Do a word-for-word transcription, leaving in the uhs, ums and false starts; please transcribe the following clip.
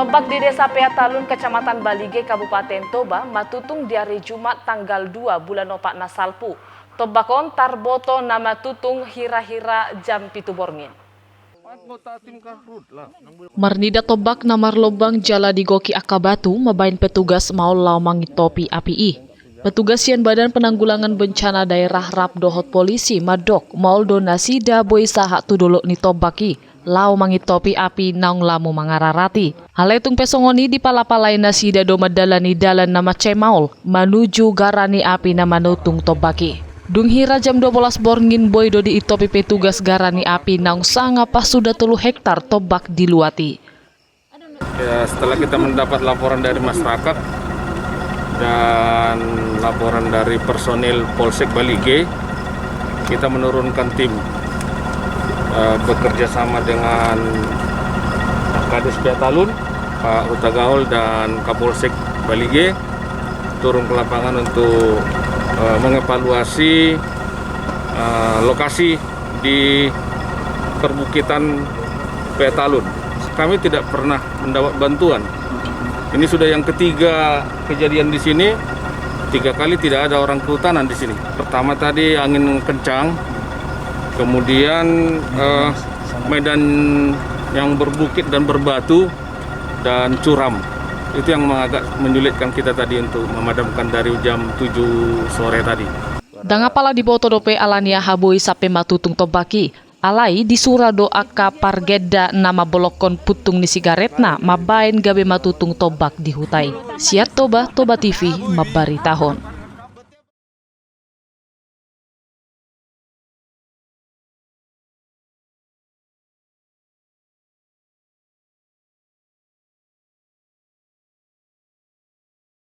Tombak di Desa Peatalun, Kecamatan Balige, Kabupaten Toba, matutung di ari Jumat tanggal dua bulan opat na salpu. Tombak on tarboto na matutung hira-hira jam pitu borngin. Marnida tombak na marlombang jala digoki angka batu mambahen petugas maol laho mangintopi api i. Petugas sian Badan Penanggulangan Bencana Daerah rap dohot polisi mandok maol do nasida boi sahat tu dolok ni tombak i laho mangintopi api naung lam mangararati. Alai tung pe songon i dipalapalai nasida do mandalani dalan na mansai maol manuju gara ni api na manutung tombak i. Dung hira jam dua bolas borngin boi do diintopi petugas gara ni api naung sanga pasuda tolu hektar tombak di luat i. Ya, setelah kita mendapat laporan dari masyarakat dan laporan dari personil Polsek Balige, kita menurunkan tim, eh, bekerja sama dengan Kades Peatalun, Pak Hutagaol, dan Kapolsek Balige turun ke lapangan untuk, eh, mengevaluasi, eh, lokasi di perbukitan Peatalun. Kami tidak pernah mendapat bantuan. Ini sudah yang ketiga kejadian di sini. Tiga kali tidak ada orang kehutanan di sini. Pertama tadi angin kencang, kemudian, eh, medan yang berbukit dan berbatu, dan curam. Itu yang agak menyulitkan kita tadi untuk memadamkan dari jam tujuh sore tadi. Ndang apala diboto dope ala ni aha boi sampe matutung tombak i. Alai disura do angka pargenda na mambolongkon puntung ni sigaretna mambahen gabe matutung tombak di huta i. Sian Toba, Toba T V mambaritahon.